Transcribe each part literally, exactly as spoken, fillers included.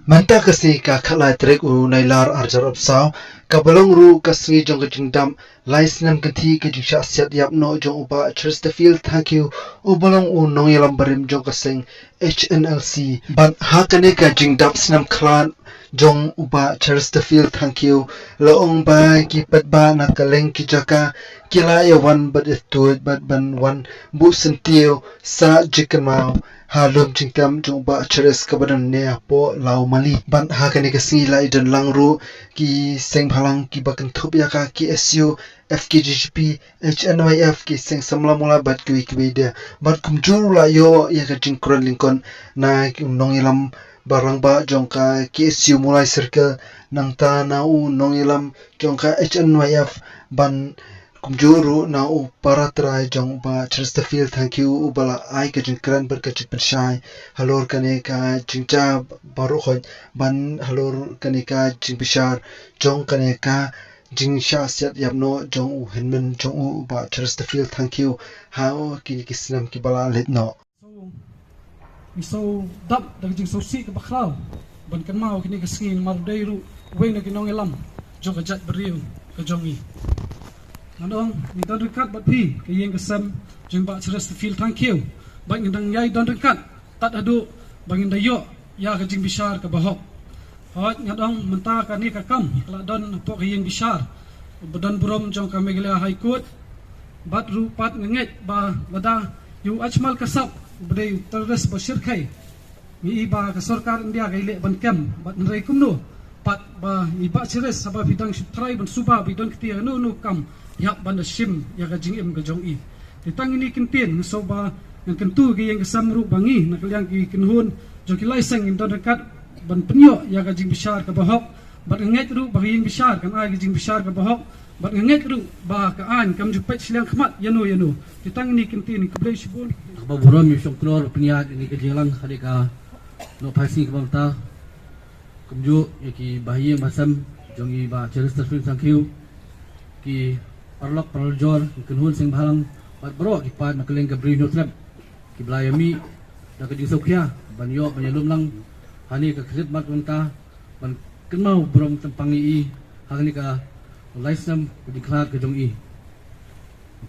Mynta ka sngi ka khatlai tarik u Nailar arhajar arphew saw, kaba long ruh ka sngi jong ka jingdap lai snem kynthih ka jingshah siat ïap noh jong u Bah Chesterfield Thangkhiew, uba long u nongïalam barim jong ka seng H N L C. Bad ha kane ka jingdap snem khlad jong u Bah Chesterfield Thangkhiew, la ong ba ki paidbah na kylleng ki jaka ki la ïa wan bad ïa tuid bad ban wan buh syntiew sah jingkynmaw ha lum jingtem jong u Bah Cheres kaba don ne hapoh Lawmali. Bad ha kane ka sngi la ïa don lang ruh ki seng bhalang kiba kynthup ïa ka K S U, F K J G P, H N Y F, ki seng samla mula bad kiwei kiwei de. Bad kumjuh ruh la ïoh ïa ka jingkren lyngkot na u nongïalam ba rangbah jong ka K S U Mawlai Circle, nangta na u nongïalam jong ka H N Y F, bad kumjuh ruh na u para trai jong u Bah Chesterfield Thangkhiew uba la ai ka jingkren bad ka jingpynshai halor kane ka jingjia baroh khoit, bad halor kane ka jingbishar jong kane ka jingshah siat ïap noh jong u hynmen jong u, u Bah Chesterfield Thangkhiew, ha kine ki snem kiba la leit noh. Ngi sngewdap da ka jingsngewsih kaba khraw ban kynmaw kine ki sngi namar u dei ruh uwei na ki nongïalam jong ka jaitbynriew ka jong ngi. Nga ong ngi don ryngkat bad phi ka ïing ka sem jong Bah Chesterfield Thangkhiew, bad ngi dang ïai don ryngkat tad haduh ba ngin da ïoh ïa ka jingbishar kaba hok. Hooid, nga ong mynta kane ka kam ka la don hapoh ka ïing bishar ba don burom jong ka Meghalaya High Court. Bad ruh pat nga ngeit ba lada ïa u Ajmal Kasab uba dei u terrorist ba shyrkhei, ngi i ba ka sorkar India ka ïaleh ban kem, bad hynrei kumno pat ba i Bah Cheres, haba phi dang shu trai ban suba ba i don kti ïa kano kano kam, ïa ban da shim ïa ka jingim ka jong i. Te tang kine ki ktien nga sngew ba ngan kyntu ka ïing ka sem ruh ba ngi na ka liang ki kynhun jong ki lai seng ngin don ryngkat ban pynïoh ïa ka jingbishar kaba hok. Bad nga ngeit ruh ba ka ïing bishar kan ai ka jingbishar kaba hok. Bad nga ngeit ruh ba ka aiñ kam ju peit shiliang khmat ïano ïano. Te tang kine ki ktien, khublei shibun. Kaba burom ïa u Shongknor ba pynïaid ïa kane ka jingïalang ha kane ka nohphai sngi kaba mynta. Kumjuh ïa ki bahaïing bahasem jong i Bah Chesterfield Thangkhiew, ki paralok parajor, ki kynhun seng bhalang, bad baroh ki paid na kylleng ka Bri Hynñiewtrep kiba la ïa mih da ka jingsngewkhia ban ïoh ban ïalum lang ha kane ka khlieh mat mynta ban kynmaw burom tympang ïa i ha kane ka lai snem ka jingkhlad ka jong i.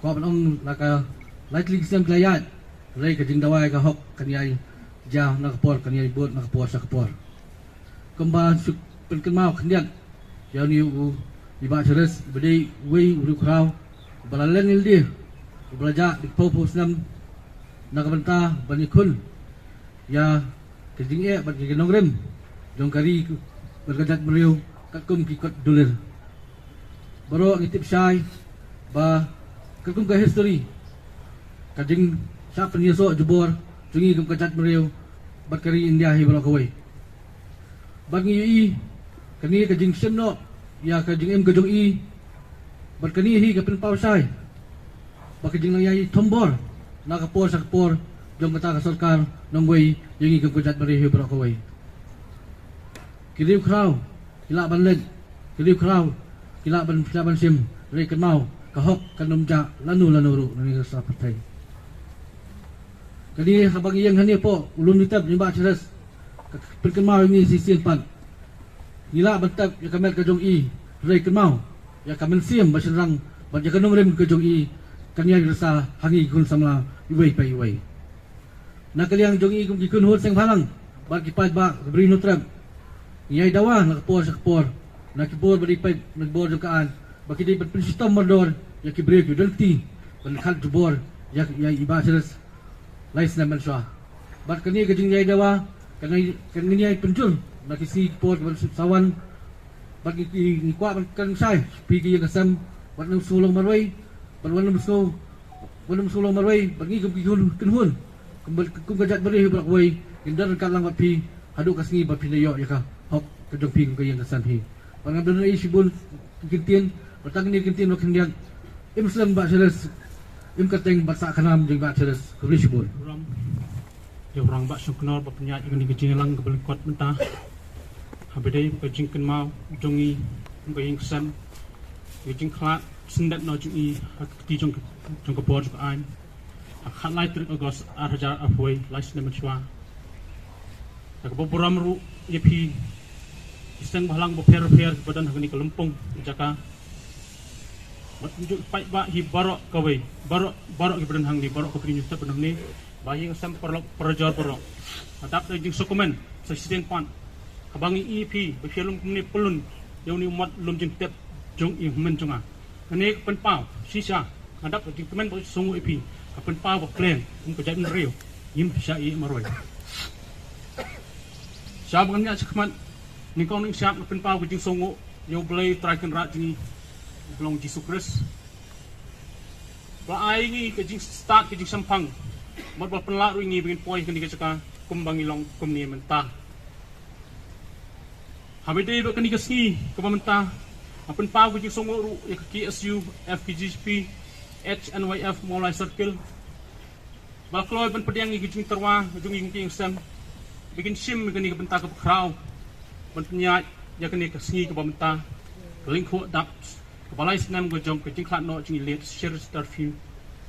Kwah ban ong la ka lai tylli ki snem ki la ïaid, hynrei ka jingdawa ïa ka hok kan ïai jia na ka por, kan ïai bud na ka por sha ka por. Kumba shu pynkynmaw khyndiat ïa une u, i Bah Cheres, iba dei uwei u riewkhraw uba la len ïalade, uba la jah dei phew phew snem na ka bynta ban ïakhun ïa ka jingeh bad ka nongrim jong ka ri bad ka jaitbynriew katkum ki kot dulir. Baroh ngi tip shai ba katkum ka history, ka jingshah pynïasoh jubor jong ngi kum ka jaitbynriew bad ka ri India hi baroh kawei. Bad ngi ïohi kane ka jingshim noh ïa ka jingim ka jong i, bad kane hi ka pynpaw shai ba ka jinglong ïai thombor na ka por sha ka por jong kata ka sorkar nongwei ïa ngi kum ka jaitbynriew hi baroh kawei. Ki riewkhraw ki lah ban leit, ki riewkhraw ki lah ban, ki lah ban shim, hynrei kynmaw, ka hok kan ym jah lano lano ruh na kane ka sla pyrthei. Kane haba ngi ïeng hangne hapoh u lum jingtep jong i Bah Cheres, ka pynkynmaw ïa ngi shisien pat. Ngi lah ban tep ïa ka met ka jong i, hynrei kynmaw, ïa ka mynsiem ba shynrang bad ïa ka nongrim ka jong i kan ïai risa ha ngi ki khun samla iwei pa iwei. Na ka liang jong i kum ki kynhun seng bhalang bad ki paidbah ka Bri Hynñiewtrep, ngi ïai dawa na ka por sha ka por, na ki bor ba dei peit, na ki bor jong ka aiñ, ba ki dei ban pynshitom mardor ïa ki briew kiba don kti ban khat jubor ïa, ïa i Bah Cheres lai snem mynshuwa. Bad kane ka jingïai dawa kan ïai, kan ïai pynjur na ki sngi ki por kiban sa wan. Bad ngi, ngi, ngi kwah ban kren shai sha phi ki ïing ki sem, wat nym sngew long marwei, bad wat nym sngew, wat nym sngew long marwei, bad ngi kum ki kynhun, kum, kum ka jaitbynriew hi baroh kawei, ngin don ryngkat lang bad phi haduh ka sngi ba phin da ïoh ïa ka hok ka jong phi kum ka ïing ka sem hi. Bad ngan don ei shibun ki ktien, bad tang kine ki ktien ba khyndiat, im slem Bah Cheres, im kyrteng bad sah ka nam jong Bah Cheres. Khublei shibun. Ïa u Rangbah Shongknor ba pynïaid ïa kane ka jingïalang kaba lyngkot mynta. Haba dei ka jingkynmaw jong ngi kum ka ïing ka sem, ka jingkhlad syndet noh jong ngi ha ka kti jong ka, jong ka bor jong ka aiñ, ha ka khatlai tarik August arhajar arphew wei, lai snem mynshuwa. Da kaba burom ruh Ïa phi ki seng bhalang bapher bapher kiba don ha kane ka lympung jaka. Bad kumjuh paidbah hi baroh kawei, baroh, baroh kiba don hangne, baroh ka Bri Hynñiewtrep ba don hangne. Ba ïing sem paralok parajor baroh. Nga dap da jingsngewkmen sa shisien pat haba ngi ïohi ïa phi ba phi ïalum kumne pyllun ïa une u mat lum jingtep jong i hynmen jong nga. Kane ka pynpaw shisha, nga dap da jingkmen bad jingsngewnguh ïa phi, ka pynpaw ba khlem kum ka jaitbynriew ngim shah ïeh marwei. Sha ba ngan ïaid shakhmat, nyngkong nyngshap nga pynpaw ka jingsngewnguh ïa U Blei Trai Kynrad jong ngi, U Blei Jisu Khrist, ba la ai ngi ka jingstad ka jingshemphang bad ba la pynlah ruh ïa ngi ba ngin poi ha kane ka jaka kumba ngi long kumne mynta. Haba ïadei bad kane ka sngi kaba mynta, nga pynpaw ka jingsngewnguh ruh ïa ka K S U, F K J G P, H N Y F Mawlai Circle, ba la kloi ban pdiang ïa ka jingtyrwa jong ngi kum ki ïing sem ba kin shim ïa kane ka bynta kaba khraw ban pynïaid ïa kane ka sngi kaba mynta, ka lyngkhuh dap kaba lai snem ka jong ka jingkhlad noh jong i Late Sir Starfield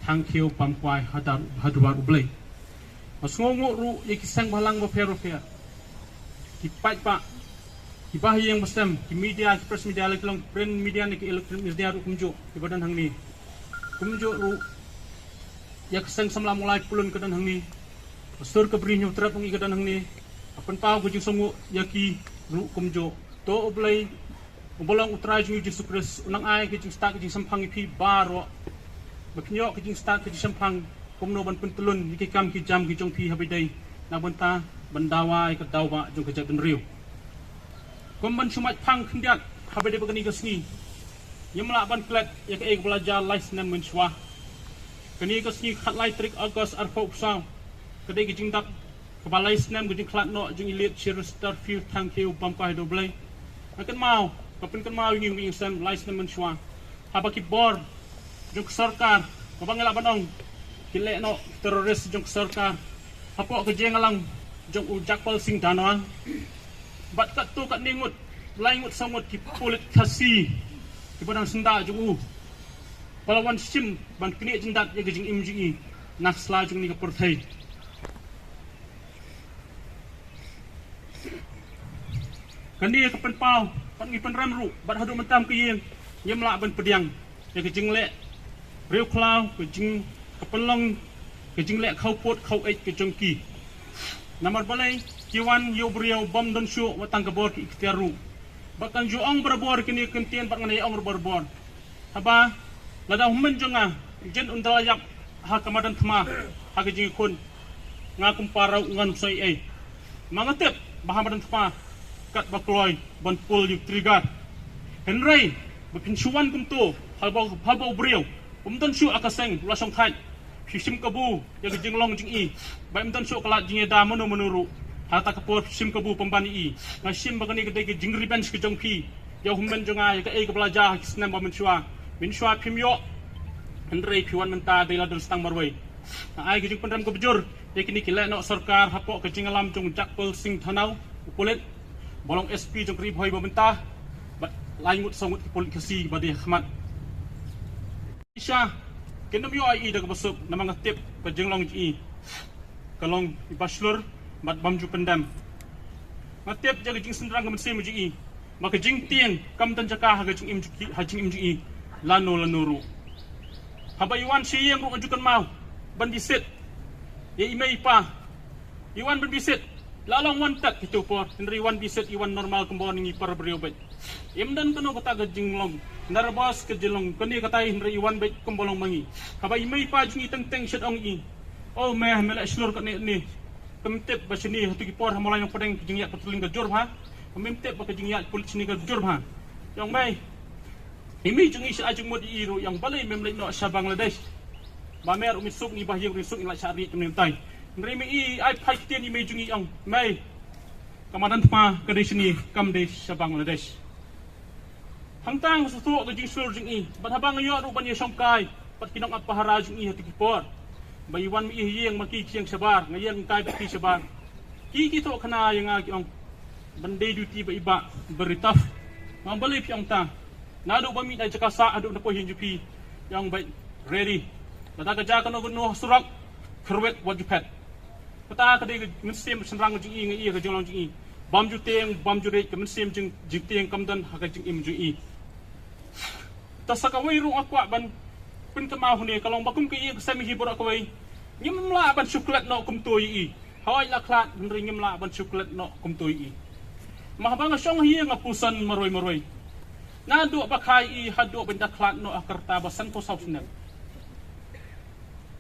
Thangkhiew Bamkwai hadar, ha duwar U Blei. Nga sngewnguh ruh ïa ki seng bhalang bapher bapher, ki paidbah, ki bahaïing bahasem, ki media, ki press media, la ki long print media ne ki electronic media ruh kumjuh kiba don hangne. Kumjuh ruh ïa ka seng samla Mawlai pyllun ka don hangne. Ka sur ka Bri Hynñiewtrep ruh ka don hangne. Nga pynpaw ka jingsngewnguh ïa ki ruh kumjuh. To U Blei uba long U Trai jong ngi U Jisu Khrist un nang ai ka jingstad ka jingshemphang ïa phi baroh, ba phin ïoh ka jingstad ka jingshemphang kumno ban pyntlun ïa ki kam ki jam ki jong phi haba ïadei na ka bynta ban dawa ïa ka daw ba jong ka jaitbynriew. Kum ban shu mait phang khyndiat, haba ïadei bad kane ka sngi, ngim lah ban klet ïa kaei kaba la jia lai snem mynshuwa. Kane ka sngi khatlai tarik August arphew arphew saw ka dei ka jingdap kaba lai snem ka jingkhlad noh jong i Late Sir Starfield Thangkhiew Bamkwai ha duwar U Blei. Nga kynmaw, nga pynkynmaw ïa ngi kum ki ïing sem lai snem mynshuwa, haba ki bor jong ka sorkar, kaba ngi lah ban ong ki leh noh ki terrorist jong ka sorkar, hapoh ka jingïalang jong u Jagpal Singh Dhanoa bad katto katne ngut, lai ngut saw ngut ki pulit Khasi kiba dang syndah jong u, ba la wan shim ban knieh jyndat ïa ka jingim jong i na ka sla jong kane ka pyrthei. Kane ka pynpaw, pat ngi pynrem ruh, bad haduh mynta ka ïing ngim lah ban pdiang ïa ka jingleh riewkhlaw, ka jing, ka pynlong ka jingleh khawpud khaweit ka jong ki. Namar balei? Ki wan ïa u briew bym don shuh wat tang ka bor ki iktiar ruh. Bad kan ju ong barabor kine ki kyntien bad ngan ïa ong barabor. Haba lada u hynmen jong nga Jin un da la ïap ha ka madan thma ha ka jingïakhun, nga kum para u ngan soi ei. Ma nga tip ba ha madan thma katba kloi ban pull ïa u trigger. Hynrei ba phin shu wan kumto, haba, haba u briew um don shuh ha ka seng u la shongthait, phi shim kabu ïa ka jinglong jong i. Ba im don shuh ka lad jingïada mano mano ruh, ha kata ka por phi shim kabu pynban ïa i. Nga shim ba kane ka dei ka jingrevenge ka jong phi ïa u hynmen jong nga, ïa kaei kaba la jia ha ki snem ba mynshuwa. Mynshuwa phim ïoh, hynrei phi wan mynta dei la don sa tang marwei. Nga ai ka jingpynrem kaba jur ïa kine ki lehnoh sorkar hapoh ka jingïalam jong u Jagpal Singh Dhanoa, u pulit ba long S P jong ka Ri Bhoi ba mynta, bad lai ngut saw ngut ki pulit Khasi ba dei ha khmat. Shisha kin ym ïoh ïa i da kaba suk, namar nga tip ka jinglong jong i ka long iba shlur bad bym ju pyndem. Nga tip ïa ka jingsynrang ka mynsiem jong i, ba ka jingtieng kam don jaka ha ka jingim jong i, ha jingim jong i lano lano ruh. Haba i wan sha ïing ruh nga ju kynmaw ban bishit ïa i mei i pa. I wan ban bishit, la long wan tat kito por, hynrei i wan bishit, i wan normal kumba wan ngi para briew beit. Im don kano kata ka jinglong nervous ka jinglong kane katai, hynrei i wan beit kumba long ma ngi. Haba i mei i pa jong i teng teng shet ong i, "O mei, me leh shlur katne ne. Kem tip ba shane ha tu ki por ha Mawlai Nongpdeng ka jingïaid patrolling ka jur bha. Kem tip ba ka jingïaid pulit shane ka jur bha." I ong mei, i mei jong i sha ai jingmut ïa i ruh, i ong balei mem leit noh sha Bangladesh. Ba mer u mit suk ni ba hiang ri suk ni la sha ri kem ne tai. Hynrei mei i ai phai ktien i mei jong i, i ong mei, ka madan thma ka dei shane, kam dei sha Bangladesh. Hangta nga sngewthuh ka jingshlur jong i, bad haba nga ïoh ruh ban ïa shongkai bad ki nongap pahara jong i ha tu ki por, ba i wan ma i ha ïing ma ki kieng shabar, nga ïeng kai bad ki shabar. Ki ki thoh khana ïa nga ki ong ban dei duty ba i bah very tough. Nga ong balei phi ong ta? Naduh ba mih na jaka sah haduh na poi hi jong phi, i ong beit ready. Lada ka jia kano kano ha surok, kyrwit wat ju phet. Kata ka dei ka mynsiem shynrang jong i, nga i ka jinglong jong i. Bam ju tieng, bam ju riej, ka mynsiem jing, jingtieng kam don ha ka jingim jong i. Te sa kawei ruh nga kwah ban pynkynmaw hangne, ka long ba kum ka ïing ka sem hi baroh kawei, ngim lah ban shu klet noh kumto ïa i. Hooid la khlad, hynrei ngim lah ban shu klet noh kumto ïa i. Namar haba nga shong ha ïing nga puson marwei marwei. Naduh ba kha ïa i haduh ban da khlad noh ha ka rta ba sanphew saw snem.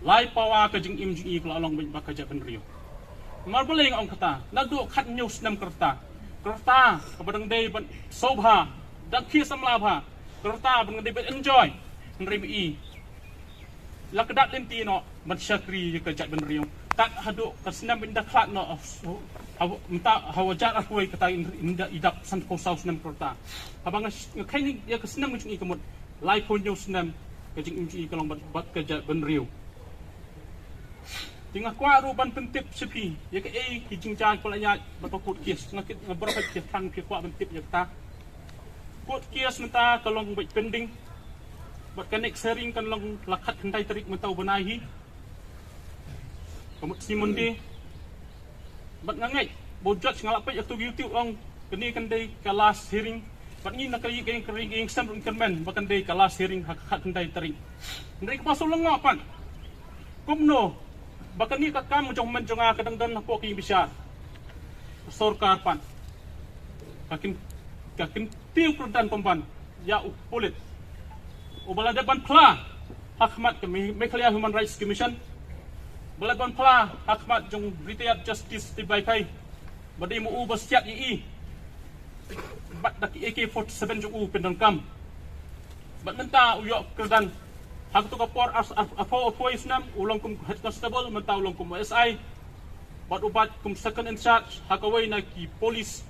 Lai pawa ka jingim jong i ka la long beit ba ka jaitbynriew. Namar balei nga ong kata? Naduh khathynñiew snem ka rta, ka rta kaba dang dei ban sngewbha, dang khie samla bha, ka rta ban dei ban enjoy. Hynrei ma i la ka dak lynti noh ban shakri ïa ka jaitbynriew. Tad haduh ka snem ban da khlad noh, ha, mynta ha u hajar arphew wei, kata i da, i dap sanphew saw snem ka rta. Haba nga, nga kheiñ ïa ka snem jong i ka mut laiphew hynñiew snem ka jingim jong i ka long bad, bad ka jaitbynriew. Te nga kwah ruh ban pyntip sha phi ïa kaei ki jingjia kiba la ïaid bad ka court case. Nga kit, nga baroh phi thrang phi kwah ban tip ïa kata. Court case mynta ka long beit pending. Bad ka next hearing kan long la khatkhyndai tarik mynta u bnai hi, ka mut sngi Monday. Bad nga ngeit ba u judge, nga la peit ïa kato ka YouTube, ong kane kan dei ka last hearing. Bad ngi na ka ïing, ka ïing, ka ïing sem ruh ngi kyrmen ba kan dei ka last hearing ha ka khatkhyndai tarik. Hynrei kaba shu lyngngoh pat, kumno ba kane ka kam jong hynmen jong nga ka dang don hapoh ka ïing bishar? Ka sorkar pat ka kin, ka kyntiew kyrdan pynban ïa u pulit uba la dep ban phla ha khmat ka Me-, Meghalaya Human Rights Commission, ba la dep ban phla ha khmat jong retired Justice T Y Phei, ba dei ma u ba siat ïa i bad da ki A K forty-seven jong u pyndonkam. Bad mynta u ïoh kyrdan ha kato ka por, ar-, ar-, arphew, arphew snem, u long kum head constable, mynta u long kum S I. Bad u bat kum second in charge ha kawei na ki police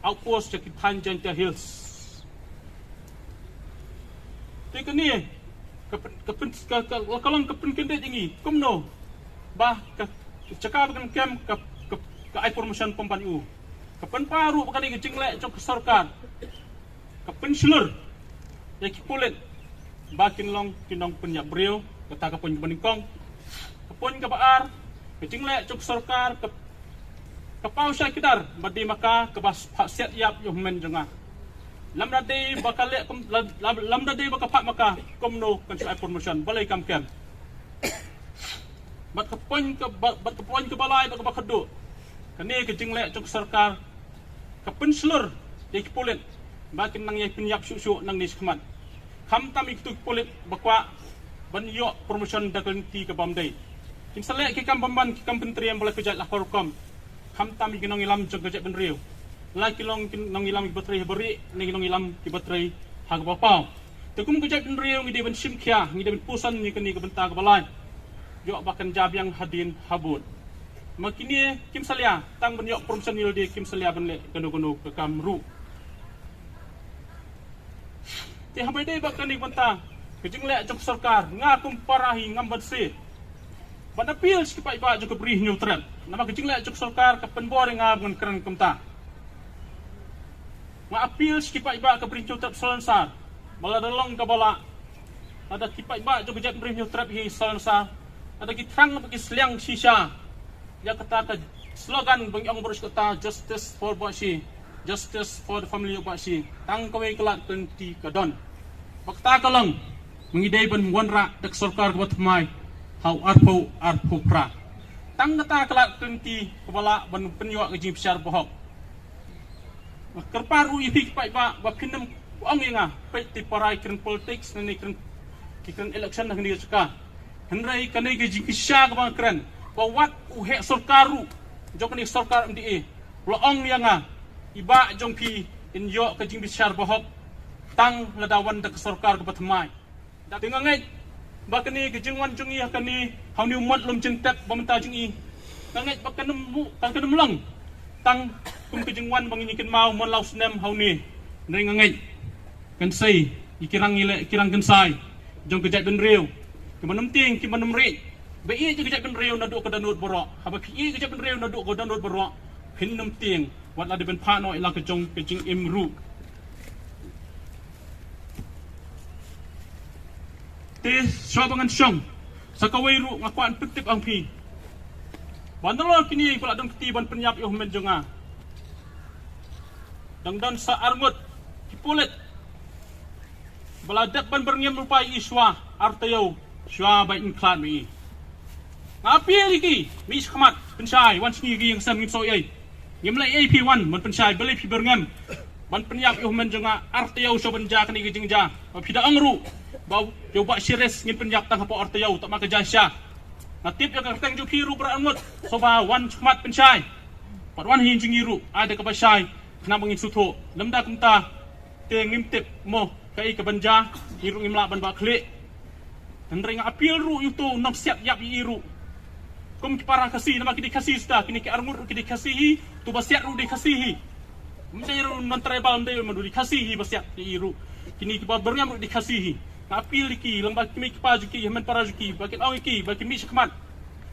outpost jong ki thaiñ Jaintia Hills. Te kane ka pyn-, ka pyn-, ka, ka, ka long ka pynkyndit ïa ngi kumno ba ka jaka ba kan kem ka, ka, ka ai promotion pynban ïa u. Ka pynpaw ruh ba kane ka jingleh jong ka sorkar ka pynshlur ïa ki pulit ba kin long ki nongpynïap briew. Kata ka point kaba nyngkong. Ka point kaba ar, ka jingleh jong ka sorkar ka, ka paw shai kdar ba dei ma ka kaba phah siat ïap ïa u hynmen jong nga. Lymda dei ba ka leh kum, lym-, lym-, lymda dei ba ka phah ma ka, kumno kan shu ai promotion, balei kam kem? Bad ka point kaba, bad ka point kaba lai bad kaba khatduh, kane ka jingleh jong ka sorkar ka pynshlur ïa ki pulit ba kin nang ïai pynïap shuh shuh nangne shakhmat. Khamtam ïa kito ki pulit ba kwah ban ïoh promotion da ka lynti ka bym dei. Kin sa leh ki kam pynban, ki kam pyntriem ba la pynjah la ka rukom. Khamtam ïa ki nongïalam jong ka jaitbynriew, la ki long ki nongïalam kiba trei ha barieh ne ki nongïalam kiba trei ha kaba paw. Te kum ka jaitbynriew ngi dei ban shim khia, ngi dei ban puson ïa kane ka bynta kaba lai. Ïoh ba kan ja biang hadien habud. Ma kine kim salia tang ban ïoh promotion ïa lade, kim salia ban leh kano kano ka kam ruh. Te haba ïadei bad kane ka bynta ka jingleh jong ka sorkar, nga kum para hi ngam banse ban appeal sha ki paidbah jong ka Bri Hynñiewtrep. Namar ka jingleh jong ka sorkar ka pynbor ïa nga ban kren kumta. Nga appeal sha ki paidbah ka Bri Hynñiewtrep Salonsar ba lada long kaba lah, lada ki paidbah jong ka jaitbynriew Hynñiewtrep hi Salonsar, lada ki thrang bad ki sliang shisha ïa kata ka slogan ba ngi ong baroh shi katta, "Justice for Bah Shi, justice for the family of Bah Shi." Tang kawei ka lad ka lynti ka don. Bad kata ka long ba ngi dei ban wanrah da ka sorkar kaba thymmai ha u arphew arphew phra. Tang kata ka lad ka lynti kaba lah ban pynïoh ka jingbishar bahok. Nga kyrpad ruh ïa phi ki paidbah ba phin nym ong ïa nga, peit te para ki kren politics ne ki kren, ki kren election ha kane ka jaka. Hynrei kane ka jingkyrshan kaba nga kren, ba wat u heh sorkar ruh jong kane ka sorkar M D A u la ong ïa nga, i bah jong phi in ïoh ka jingbishar bahok tang lada wan da ka sorkar kaba thymmai. Te nga ngeit ba kane ka jingwan jong i ha kane, ha une u mot lum jingtep ba mynta jong i, nga ngeit ba kan ym, kan, kan ym long tang kum ka jingwan ba ngin ïa kynmaw man la u snem ha une. Hynrei nga ngeit kan sei ïa ki rang, ïa ki rang kynsai jong ka jaitbynriew, ki ban ym tieng, ki ban ym riej. Ba ïeit ïa ka jaitbynriew naduh ka dohnud baroh. Haba phi ïeit ïa ka jaitbynriew naduh ka dohnud baroh, phin ym tieng wat la dei ban phah noh ïa la ka jong ka jingim ruh. Te shuwa ba ngan shong, sa kawei ruh nga kwah ban pyntip ha phi ba nalor kine ba la don kti ban pynïap ïa u hynmen jong nga, Dang don sa arngut ki pulit ba la dep ban byrngem lypa ïa i shuwa ar taïew shuwa ba in khlad ma i. Nga appeal ïa ki, mih shakhmat, pynshai, wan sha ngi ki ïing sem, ngim sngew ei. Ngim leh ei phi wan ban pynshai, balei phi byrngem ban pynïap ïa u hynmen jong nga ar taïew shuwa ban jia kane ka jingjia? Ba phi da ong ruh ba ïa u Bah Shiris ngin pynïap tang hapoh ar taïew, tang ma ka jia sha. Nga tip ïa ka kyrteng jong phi ruh, Bah Arngut, sngewbha wan shakhmat pynshai. Bad wan ha ïing jong ngi ruh, ai da kaba shai, khnang ba ngin sngewthuh. Lymda kumta te ngim tip mo kaei ka ban jia, ngi ruh ngim lah ban bah khlieh. Hynrei nga appeal ruh ïa uto u nongsiat ïap ïa i ruh. Kum ki para Khasi, namar ki dei Khasi shuh, kine ki arngut ruh ki dei Khasi hi, uto ba siat ruh dei Khasi hi. Ym dei ruh non-tribal, ym dei, ma, u dei Khasi hi ba siat ïa i ruh. Kine kiba byrngem ruh dei Khasi hi. Nga appeal ïa ki, lyngba ki mei ki pa jong ki, hynmen para jong ki, ba kin ong ïa ki ba kin mih shakhmat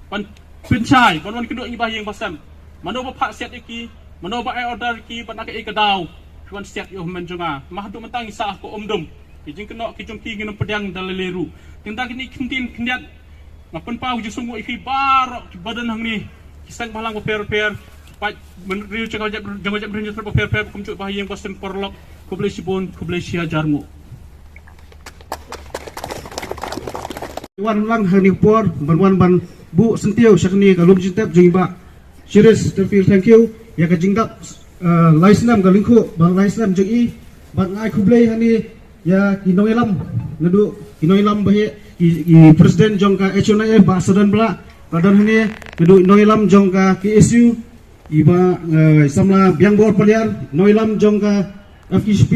ban pynshai, ban wan kynduh ïa ngi ba ha ïing ba sem. Mano ba phah siat ïa ki, mano ba ai order ïa ki, bad na kaei ka daw phi wan siat ïa u hynmen jong nga? Ma haduh mynta ngi sah ha ka umdum. Ki jingkynnoh ki jong ki ngin ym pdiang da lei lei ruh. Te ynda kine ki ktien khyndiat, nga pynpaw ka jingsngewnguh ïa phi baroh kiba don hangne, ki seng bhalang bapher bapher, paid bynriew jong ka jaitbynriew, jong ka jaitbynriew, jong ka jaitbynriew bapher bapher, kumjuh ba ha ïing ba sem paralok. Khublei shibun, khublei shihajar nguh. Wan lang ha kane ka por ban wan ban buh syntiew sha kane ka lum jingtep jong i Bah Shiris Tyrfil Thangkhiew ïa ka jingdap, eh, lai snem ka lyngkhuh ba lai snem jong i. Bad nga ai khublei hangne ïa ki nongïalam, naduh ki nongïalam baheh, ki, ki president jong ka H O N I F, Bah Sadan Blah, ba don hangne, naduh nongïalam jong ka K S U, i Bah, eh, samla Biangbor Paliar, nongïalam jong ka F K J P,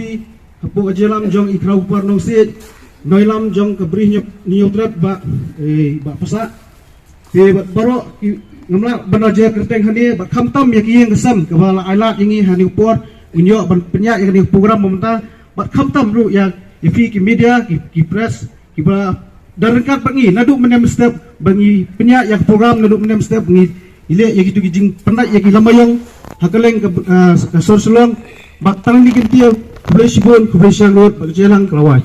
hapoh ka jingïalam jong i Khraw Kupar Nongsiej, nongïalam jong ka Briew Hynñiewtrep, Bah, eh, Bah Pasah. Te bad baroh ki, ngam lah ban la jia kyrteng hangne, bad khamtam ïa ki ïing ki sem kiba la ailad ïa ngi ha kane ka por, ngin ïoh ban pynïaid ïa kane ka program mynta, bad khamtam ruh ïa, ïa phi ki media, ki, ki press, kiba don ryngkat bad ngi naduh mynne mynstep, ba ngi pynïaid ïa ka program naduh mynne mynstep, ngi leh ïa kito ki jingpyndait ïa ki lama ïong ha kylleng ka, ah, ka sor Shillong. Bad tang kine ki kyntien, khublei shibun, khublei shihajar nguh, bad ka jingïalang ka la wai.